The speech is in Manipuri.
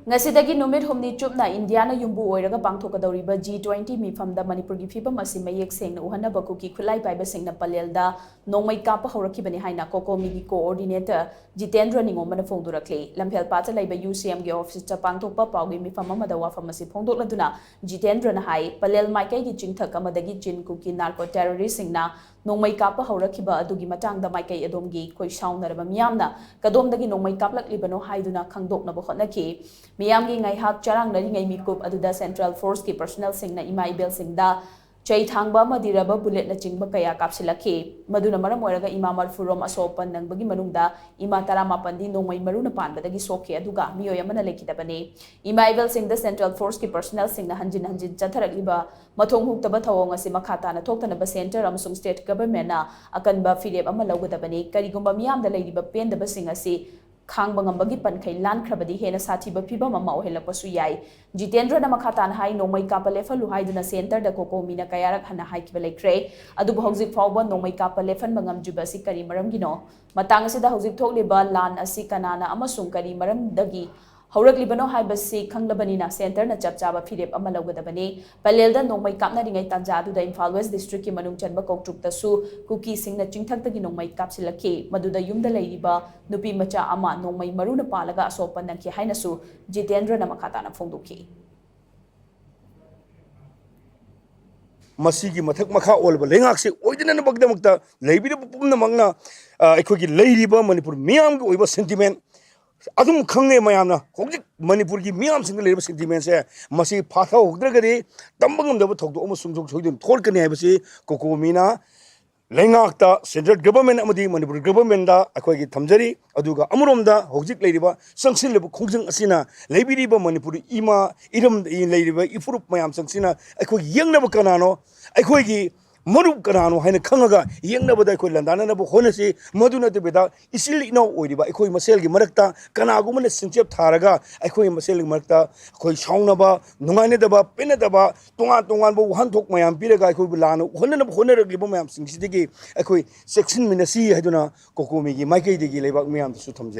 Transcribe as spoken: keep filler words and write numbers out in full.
ꯉꯁꯤꯗꯒꯤ ꯅꯨꯃꯤꯠ ꯍꯨꯝꯅꯤ ꯆꯨꯞꯅ ꯏꯟꯗꯤꯌꯥꯅ ꯌꯨꯝꯕꯨ ꯑꯣꯏꯔꯒ ꯄꯥꯡꯊꯣꯛꯀꯗꯧꯔꯤꯕ ꯖꯤ ꯇ꯭ꯋꯦꯟꯇꯤ ꯃꯤꯐꯝꯗ ꯃꯅꯤꯄꯨꯔꯒꯤ ꯐꯤꯕꯝ ꯑꯁꯤ ꯃꯌꯦꯛ ꯁꯦꯡꯅ ꯎꯍꯟꯅꯕ ꯀꯨꯀꯤ ꯈꯨꯠꯂꯥꯏ ꯄꯥꯏꯕꯁꯤꯡꯅ ꯄꯂꯦꯜꯗ ꯅꯣꯡꯃꯩ ꯀꯥꯞꯄ ꯍꯧꯔꯛꯈꯤꯕꯅꯤ ꯍꯥꯏꯅ ꯀꯣꯀꯣꯃꯤꯒꯤ ꯀꯣꯑꯣꯔꯗꯤꯅꯦꯇꯔ ꯖꯤꯇꯦꯟꯗ꯭ꯔ ꯅꯤꯉꯣꯝꯕꯅ ꯐꯣꯡꯗꯣꯔꯛꯂꯤ꯫ ꯂꯝꯐꯦꯜꯄꯥꯠꯇ ꯂꯩꯕ ꯌꯨ ꯁꯤ ꯑꯦꯝꯒꯤ ꯑꯣꯐꯤꯁꯇ ꯄꯥꯡꯊꯣꯛꯄ ꯄꯥꯎꯒꯤ ꯃꯤꯐꯝ ꯑꯃꯗ ꯋꯥꯐꯝ ꯑꯁꯤ ꯐꯣꯡꯗꯣꯛꯂꯗꯨꯅ ꯖꯤꯇꯦꯟꯗ꯭ꯔꯅ ꯍꯥꯏ, ꯄꯂꯦꯜ ꯃꯥꯏꯀꯩꯒꯤ ꯆꯤꯡꯊꯛ ꯑꯃꯗꯒꯤ ꯆꯤꯟ ꯀꯨꯀꯤ ꯅꯥꯔꯀꯣ ꯇꯦꯔꯣꯔꯤꯁꯁꯤꯡꯅ ꯅꯣꯡꯃꯩ ꯀꯥꯞꯄ ꯍꯧꯔꯛꯈꯤꯕ ꯑꯗꯨꯒꯤ ꯃꯇꯥꯡꯗ ꯃꯥꯏꯀꯩ ꯑꯗꯣꯝꯒꯤ ꯈꯣꯏ ꯁꯥꯎꯅꯔꯕ ꯃꯤꯌꯥꯝꯅ ꯀꯗꯣꯝꯗꯒꯤ ꯅꯣꯡꯃꯩ ꯀꯥꯞꯂꯛꯂꯤꯕꯅꯣ ꯍꯥꯏꯗꯨꯅ ꯈꯪꯗꯣꯛꯅꯕ ꯍꯣꯠꯅꯈꯤ꯫ ꯃꯤꯌꯥꯝꯒꯤ ꯉꯥꯏꯍꯥꯛ ꯆꯔꯥꯡꯅꯔꯤꯉꯩ ꯃꯤꯀꯨꯞ ꯑꯗꯨꯗ ꯁꯦꯟꯇ꯭ꯔꯦꯜ ꯐꯣꯔꯁꯀꯤ ꯄꯔꯁꯣꯅꯦꯜꯁꯤꯡꯅ ꯏꯃꯥ ꯏꯕꯦꯜꯁꯤꯡꯗ ꯆꯩ ꯊꯥꯡꯕ ꯑꯃꯗꯤ ꯔꯕꯔ ꯕꯨꯂꯦꯠꯅꯆꯤꯡꯕ ꯀꯌꯥ ꯀꯥꯞꯁꯤꯜꯂꯛꯈꯤ꯫ ꯃꯗꯨꯅ ꯃꯔꯝ ꯑꯣꯏꯔꯒ ꯏꯃꯥ ꯃꯔꯐꯨꯔꯣꯝ ꯑꯁꯣꯛ ꯑꯄꯟ ꯅꯪꯕꯒꯤ ꯃꯅꯨꯡꯗ ꯏꯃꯥ ꯇꯔꯥꯃꯥꯄꯟꯗꯤ ꯅꯣꯡꯃꯩ ꯃꯔꯨꯅ ꯄꯥꯟꯕꯗꯒꯤ ꯁꯣꯛꯈꯤ, ꯑꯗꯨꯒ ꯃꯤꯑꯣꯏ ꯑꯃꯅ ꯂꯩꯈꯤꯗꯕꯅꯤ꯫ ꯏꯃꯥ ꯏꯕꯦꯜꯁꯤꯡꯗ ꯁꯦꯟꯇ꯭ꯔꯦꯜ ꯐꯣꯔꯁꯀꯤ ꯄꯔꯁꯣꯅꯦꯜꯁꯤꯡꯅ ꯍꯟꯖꯤꯟ ꯍꯟꯖꯤꯟ ꯆꯠꯊꯔꯛꯂꯤꯕ ꯃꯊꯣꯡ ꯍꯨꯛꯇꯕ ꯊꯧꯑꯣꯡ ꯑꯁꯤ ꯃꯈꯥ ꯇꯥꯅ ꯊꯣꯛꯇꯅꯕ ꯁꯦꯟꯇꯔ ꯑꯃꯁꯨꯡ ꯁ꯭ꯇꯦꯠ ꯒꯚꯔꯟꯃꯦꯟꯠꯅ ꯑꯀꯟꯕ ꯐꯤꯔꯦꯞ ꯑꯃ ꯂꯧꯒꯗꯕꯅꯤ꯫ ꯀꯔꯤꯒꯨꯝꯕ ꯃꯤꯌꯥꯝꯗ ꯂꯩꯔꯤꯕ ꯄꯦꯟꯗꯕꯁꯤꯡ ꯑꯁꯤ ꯈꯥꯡꯕ ꯉꯝꯕꯒꯤ ꯄꯟꯈꯩ ꯂꯥꯟꯈ꯭ꯔꯕꯗꯤ ꯍꯦꯟꯅ ꯁꯥꯊꯤꯕ ꯐꯤꯚꯝ ꯑꯃ ꯑꯣꯏꯍꯜꯂꯛꯄꯁꯨ ꯌꯥꯏ꯫ ꯖꯤꯇꯦꯟꯗ꯭ꯔꯅ ꯃꯈꯥ ꯇꯥꯅ ꯍꯥꯏ, ꯅꯣꯡꯃꯩ ꯀꯥꯞꯄ ꯂꯦꯞꯍꯜꯂꯨ ꯍꯥꯏꯗꯨꯅ ꯁꯦꯟꯇꯔꯗ ꯀꯣꯀꯣꯃꯤꯅ ꯀꯌꯥꯔꯛ ꯍꯟꯅ ꯍꯥꯏꯈꯤꯕ ꯂꯩꯈ꯭ꯔꯦ, ꯑꯗꯨꯕꯨ ꯍꯧꯖꯤꯛ ꯐꯥꯎꯕ ꯅꯣꯡꯃꯩ ꯀꯥꯞꯄ ꯂꯦꯞꯍꯟꯕ ꯉꯝꯗ꯭ꯔꯤꯕ ꯑꯁꯤ ꯀꯔꯤ ꯃꯔꯝꯒꯤꯅꯣ? ꯃꯇꯥꯡ ꯑꯁꯤꯗ ꯍꯧꯖꯤꯛ ꯊꯣꯛꯂꯤꯕ ꯂꯥꯟ ꯑꯁꯤ ꯀꯅꯥꯅ ꯑꯃꯁꯨꯡ ꯀꯔꯤ ꯃꯔꯝꯗꯒꯤ ꯍꯧꯔꯛꯂꯤꯕꯅꯣ ꯍꯥꯏꯕꯁꯤ ꯈꯪꯂꯕꯅꯤꯅ ꯁꯦꯟꯇꯔꯅ ꯆꯞ ꯆꯥꯕ ꯐꯤꯔꯦꯞ ꯑꯃ ꯂꯧꯒꯗꯕꯅꯤ꯫ ꯄꯂꯦꯜꯗ ꯅꯣꯡꯃꯩ ꯀꯥꯞꯅꯔꯤꯉꯩ ꯇꯥꯟꯖꯥ ꯑꯗꯨꯗ ꯏꯝꯐꯥꯜ ꯋꯦꯁ ꯗꯤꯁꯇ꯭ꯔꯤꯛꯀꯤ ꯃꯅꯨꯡ ꯆꯟꯕ ꯀꯧꯇ꯭ꯔꯨꯛꯇꯁꯨ ꯀꯨꯀꯤꯁꯤꯡꯅ ꯆꯤꯡꯊꯛꯇꯒꯤ ꯅꯣꯡꯃꯩ ꯀꯥꯞꯁꯤꯜꯂꯛꯈꯤ꯫ ꯃꯗꯨꯗ ꯌꯨꯝꯗ ꯂꯩꯔꯤꯕ ꯅꯨꯄꯤ ꯃꯆꯥ ꯑꯃ ꯅꯣꯡꯃꯩ ꯃꯔꯨꯅ ꯄꯥꯜꯂꯒ ꯑꯁꯣꯛ ꯑꯄꯟ ꯅꯪꯈꯤ ꯍꯥꯏꯅꯁꯨ ꯖꯤꯇꯦꯟꯗ꯭ꯔꯅ ꯃꯈꯥ ꯇꯥꯅ ꯐꯣꯡꯗꯣꯛꯈꯤ꯫ ꯃꯁꯤꯒꯤ ꯃꯊꯛ ꯃꯈꯥ ꯑꯣꯜꯂꯕ ꯂꯩꯉꯥꯛꯁꯦ ꯑꯣꯏꯗꯅꯕꯒꯤꯗꯃꯛꯇ ꯂꯩꯕꯤꯔꯤꯕ ꯄꯨꯝꯅꯃꯛꯅ, ꯑ, ꯑꯩꯈꯣꯏꯒꯤ ꯂꯩꯔꯤꯕ ꯃꯅꯤꯄꯨꯔ ꯃꯤꯌꯥꯝꯒꯤ ꯑꯣꯏꯕ ꯁꯦꯟꯇꯤꯃꯦꯟ ꯑꯗꯨꯝ ꯈꯪꯉꯦ ꯃꯌꯥꯝꯅ꯫ ꯍꯧꯖꯤꯛ ꯃꯅꯤꯄꯨꯔꯒꯤ ꯃꯤꯌꯥꯝꯁꯤꯡꯗ ꯂꯩꯔꯤꯕ ꯁꯦꯟꯇꯤꯃꯦꯟꯁꯦ, ꯃꯁꯤ ꯐꯥꯊꯍꯧꯗ꯭ꯔꯒꯗꯤ ꯇꯝꯕ ꯉꯝꯗꯕ ꯊꯧꯗꯣꯛ ꯑꯃ ꯁꯨꯡꯁꯣꯏ ꯁꯣꯏꯗꯅ ꯊꯣꯛꯂꯛꯀꯅꯤ ꯍꯥꯏꯕꯁꯤ ꯀꯣꯀꯣꯃꯤꯅ ꯂꯩꯉꯥꯛꯇ, ꯁꯦꯟꯇ꯭ꯔꯦꯜ ꯒꯚꯔꯟꯃꯦꯟꯠ ꯑꯃꯗꯤ ꯃꯅꯤꯄꯨꯔ ꯒꯚꯔꯟꯃꯦꯟꯠꯗ ꯑꯩꯈꯣꯏꯒꯤ ꯊꯝꯖꯔꯤ꯫ ꯑꯗꯨꯒ ꯑꯃꯔꯣꯝꯗ ꯍꯧꯖꯤꯛ ꯂꯩꯔꯤꯕ ꯆꯪꯁꯤꯜꯂꯤꯕ ꯈꯣꯡꯖꯪ ꯑꯁꯤꯅ ꯂꯩꯕꯤꯔꯤꯕ ꯃꯅꯤꯄꯨꯔ ꯏꯃꯥ ꯏꯔꯝ ꯂꯩꯔꯤꯕ ꯏꯐꯨꯔꯨꯞ ꯃꯌꯥꯝꯁꯤꯡꯁꯤꯅ ꯑꯩꯈꯣꯏ ꯌꯦꯡꯅꯕ ꯀꯅꯥꯅꯣ, ꯑꯩꯈꯣꯏꯒꯤ ꯃꯔꯨꯞ ꯀꯅꯥꯅꯣ ꯍꯥꯏꯅ ꯈꯪꯉꯒ ꯌꯦꯡꯅꯕꯗ ꯑꯩꯈꯣꯏ ꯂꯥꯟꯗꯥꯅꯅꯕ ꯍꯣꯠꯅꯁꯤ꯫ ꯃꯗꯨ ꯅꯠꯇꯕꯤꯗ ꯏꯆꯤꯜ ꯏꯅꯥꯎ ꯑꯣꯏꯔꯤꯕ ꯑꯩꯈꯣꯏ ꯃꯁꯦꯜꯒꯤ ꯃꯔꯛꯇ ꯀꯅꯥꯒꯨꯝꯕꯅ ꯁꯤꯡꯆꯦꯞ ꯊꯥꯔꯒ ꯑꯩꯈꯣꯏ ꯃꯁꯦꯜꯒꯤ ꯃꯔꯛꯇ ꯑꯩꯈꯣꯏ ꯁꯥꯎꯅꯕ, ꯅꯨꯡꯉꯥꯏꯅꯗꯕ, ꯄꯦꯟꯅꯗꯕ, ꯇꯣꯉꯥꯟ ꯇꯣꯉꯥꯟꯕ ꯋꯥꯍꯟꯊꯣꯛ ꯃꯌꯥꯝ ꯄꯤꯔꯒ ꯑꯩꯈꯣꯏꯕꯨ ꯂꯥꯟꯅ ꯎꯍꯟꯅꯅꯕ ꯍꯣꯠꯅꯔꯛꯂꯤꯕ ꯃꯌꯥꯝꯁꯤꯡꯁꯤꯗꯒꯤ ꯑꯩꯈꯣꯏ ꯆꯦꯛꯁꯤꯟꯃꯤꯟꯅꯁꯤ ꯍꯥꯏꯗꯨꯅ ꯀꯣꯀꯣꯃꯤꯒꯤ ꯃꯥꯏꯀꯩꯗꯒꯤ ꯂꯩꯕꯥꯛ ꯃꯤꯌꯥꯝꯗꯁꯨ ꯊꯝꯖꯔꯤ꯫